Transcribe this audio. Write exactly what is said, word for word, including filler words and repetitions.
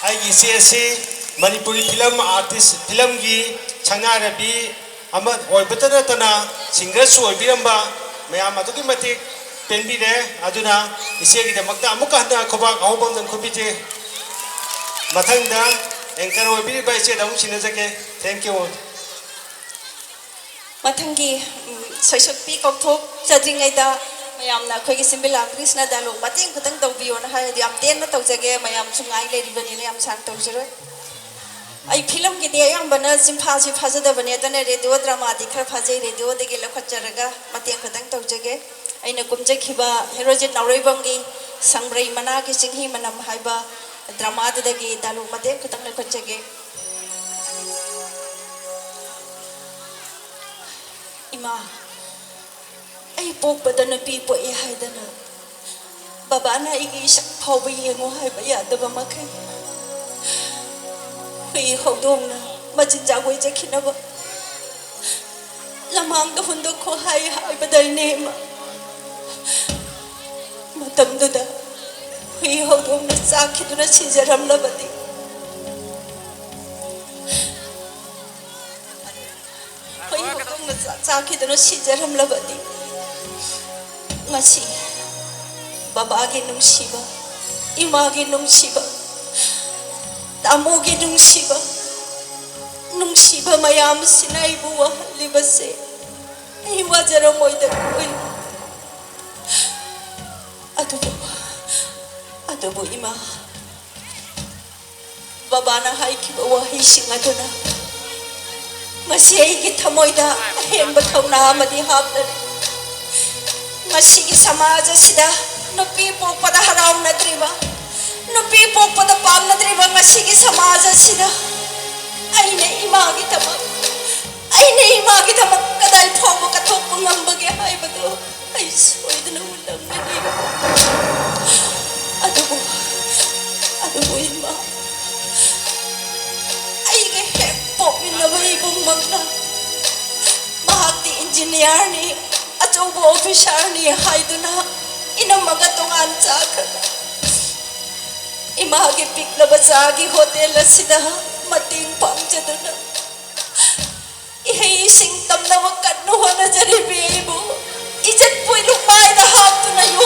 ꯑꯩꯒꯤ ꯏꯆꯦ ꯑꯁꯤ ꯃꯅꯤꯄꯨꯔꯤ ꯐꯤꯂꯝ ꯑꯥꯔꯇꯤꯁ, ꯐꯤꯂꯝꯒꯤ ꯁꯛꯅꯥꯏꯔꯕꯤ ꯑꯃ ꯑꯣꯏꯕꯇ ꯅꯠꯇꯅ ꯁꯤꯡꯒꯔꯁꯨ ꯑꯣꯏꯕꯤꯔꯝꯕ, ꯃꯌꯥꯝ ꯑꯗꯨꯛꯀꯤ ꯃꯇꯤꯛ ꯄꯦꯟꯕꯤꯔꯦ꯫ ꯑꯗꯨꯅ ꯏꯆꯦꯒꯤꯗꯃꯛꯇ ꯑꯃꯨꯛꯀ ꯍꯟꯅ ꯈꯨꯕꯥꯛ ꯑꯍꯧꯕ ꯑꯃꯗꯪ ꯈꯨꯕꯤꯁꯦ꯫ ꯃꯊꯪꯗ ꯑꯦꯡꯀꯔ ꯑꯣꯏꯕꯤꯔꯤꯕ ꯏꯆꯦꯗ ꯑꯃꯨꯛ ꯁꯤꯟꯅꯖꯒꯦ꯫ Thank you all꯫ ꯃꯊꯪꯒꯤ, ꯎꯝ, ꯁꯣꯏꯁꯣꯛꯄꯤ ꯀꯥꯎꯊꯣꯛꯆꯗ꯭ꯔꯤꯉꯩꯗ ꯃꯌꯥꯝꯅ ꯑꯩꯈꯣꯏꯒꯤ ꯁꯤꯝꯕꯤꯂꯥ ꯀ꯭ꯔꯤꯁꯅ ꯗꯥꯏꯂꯣꯛ ꯃꯇꯦꯡ ꯈꯛꯇꯪ ꯇꯧꯕꯤꯌꯣꯅ ꯍꯥꯏꯔꯗꯤ ꯌꯥꯝ ꯇꯦꯟꯅ ꯇꯧꯖꯒꯦ, ꯃꯌꯥꯝꯁꯨ ꯉꯥꯏ ꯂꯩꯔꯤꯕꯅꯤꯅ ꯌꯥꯝ ꯁꯥꯡ ꯇꯧꯖꯔꯣꯏ꯫ ꯑꯩ ꯐꯤꯂꯝꯒꯤꯗꯤ ꯑꯌꯥꯝꯕꯅ ꯆꯤꯟꯐꯥꯁꯤ ꯐꯥꯖꯗꯕꯅꯦ, ꯑꯗꯨꯅ ꯔꯦꯗꯤꯑꯣ ꯗ꯭ꯔꯃꯥꯗꯤ ꯈꯔ ꯐꯥꯖꯩ, ꯔꯦꯗꯤꯑꯣꯗꯒꯤ ꯂꯧꯈꯠꯆꯔꯒ ꯃꯇꯦꯡ ꯈꯛꯇꯪ ꯇꯧꯖꯒꯦ꯫ ꯑꯩꯅ ꯀꯨꯝꯖꯈꯤꯕ ꯍꯦꯔꯣꯖꯤꯠ ꯅꯥꯎꯔꯩꯕꯝꯒꯤ ꯁꯪꯕ꯭ꯔꯩ ꯃꯅꯥꯒꯤ ꯆꯤꯡꯍꯤ ꯃꯅꯝ ꯍꯥꯏꯕ ꯗ꯭ꯔꯃꯥꯗꯨꯗꯒꯤ ꯗꯥꯏꯂꯣꯛ ꯃꯇꯦꯛ ꯈꯛꯇꯪ ꯂꯧꯈꯠꯆꯒꯦ꯫ ꯏꯃꯥ, ꯑꯩ ꯄꯣꯛꯄꯗ ꯅꯨꯄꯤ ꯄꯣꯛꯏ ꯍꯥꯏꯗꯅ ꯕꯕꯥꯅ ꯑꯩꯒꯤ ꯏꯁꯛ ꯐꯥꯎꯕ ꯌꯦꯡꯉꯨ ꯍꯥꯏꯕ ꯌꯥꯗꯕ ꯃꯈꯩ, ꯍꯨꯏ ꯍꯧꯗꯣꯡꯅ ꯃꯆꯤꯟꯖꯥꯛ ꯑꯣꯏꯖꯈꯤꯅꯕ ꯂꯃꯥꯡꯗ ꯍꯨꯟꯗꯣꯛꯈꯣ ꯍꯥꯏ ꯍꯥꯏꯕꯗ ꯑꯩꯅꯦ ꯏꯃꯥ꯫ ꯃꯇꯝꯗꯨꯗ ꯍꯨꯏ ꯍꯧꯗꯣꯡꯅ ꯆꯥꯈꯤꯗꯨꯅ ꯁꯤꯖꯔꯝꯂꯕꯗꯤ, ꯍꯨꯏ ꯍꯧꯗꯣꯡꯅ ꯆꯥ-, ꯆꯥꯈꯤꯗꯨꯅ ꯁꯤꯖꯔꯝꯂꯕꯗꯤ, ꯉꯁꯤ ꯕꯕꯥꯒꯤ ꯅꯨꯡꯁꯤꯕ, ꯏꯃꯥꯒꯤ ꯅꯨꯡꯁꯤꯕ, ꯇꯥꯃꯣꯒꯤ ꯅꯨꯡꯁꯤꯕ, ꯅꯨꯡꯁꯤꯕ ꯃꯌꯥꯝꯁꯤꯅ ꯑꯩꯕꯨ ꯋꯥꯍꯜꯂꯤꯕꯁꯦ ꯑꯩ ꯋꯥꯖꯔꯝꯃꯣꯏꯗꯕ ꯑꯣꯏ꯫ ꯑꯗꯨꯕꯨ, ꯑꯗꯨꯕꯨ ꯏꯃꯥ, ꯕꯕꯥꯅ ꯍꯥꯏꯈꯤꯕ ꯋꯥꯍꯩꯁꯤꯡ ꯑꯗꯨꯅ ꯉꯁꯤ ꯑꯩꯒꯤ ꯊꯃꯣꯏꯗ ꯑꯍꯦꯟꯕ ꯊꯧꯅꯥ ꯑꯃꯗꯤ ꯍꯥꯞꯂꯔꯦ꯫ ꯉꯁꯤꯒꯤ ꯁꯃꯥꯖ ꯑꯁꯤꯗ ꯅꯨꯄꯤ ꯄꯣꯛꯄꯗ ꯍꯔꯥꯎꯅꯗ꯭ꯔꯤꯕ, ꯅꯨꯄꯤ ꯄꯣꯛꯄꯗ ꯄꯥꯝꯅꯗ꯭ꯔꯤꯕ ꯉꯁꯤꯒꯤ ꯁꯃꯥꯖ ꯑꯁꯤꯗ ꯑꯩꯅ ꯏꯃꯥꯒꯤꯗꯃꯛ, ꯑꯩꯅ ꯏꯃꯥꯒꯤꯗꯃꯛ ꯀꯗꯥꯏ ꯐꯥꯎꯕ ꯀꯠꯊꯣꯛꯄ ꯉꯝꯕꯒꯦ ꯍꯥꯏꯕꯗꯨ ꯑꯩ ꯁꯣꯏꯗꯅ ꯎꯠꯂꯝꯒꯅꯤ꯫ ꯑꯗꯨꯕꯨ, ꯑꯗꯨꯕꯨ ꯏꯃꯥ, ꯑꯩꯒ ꯍꯦꯛ ꯄꯣꯛꯃꯤꯟꯅꯕ ꯏꯕꯨꯡꯃꯛꯅ ꯃꯍꯥꯛꯇꯤ ꯏꯟꯖꯤꯅꯤꯌꯥꯔꯅꯤ, ꯑꯆꯧꯕ ꯑꯣꯐꯤꯁꯥꯔꯅꯤ ꯍꯥꯏꯗꯨꯅ ꯏꯅꯝꯃꯒ ꯇꯣꯉꯥꯟ ꯆꯥꯈ꯭ꯔꯕ꯫ ꯏꯃꯥꯒꯤ ꯄꯤꯛꯂꯕ ꯆꯥꯒꯤ ꯍꯣꯇꯦꯜ ꯑꯁꯤꯗ ꯃꯇꯦꯡ ꯄꯥꯡꯖꯗꯨꯅ ꯏꯍꯩ ꯏꯁꯤꯡ ꯇꯝꯅꯕ ꯀꯟꯅ ꯍꯣꯠꯅꯖꯔꯤꯕꯤ ꯑꯩꯕꯨ ꯏꯖꯠ ꯄꯣꯏꯂꯨ ꯃꯥꯏꯗ ꯍꯥꯞꯇꯨꯅ ꯌꯣꯛ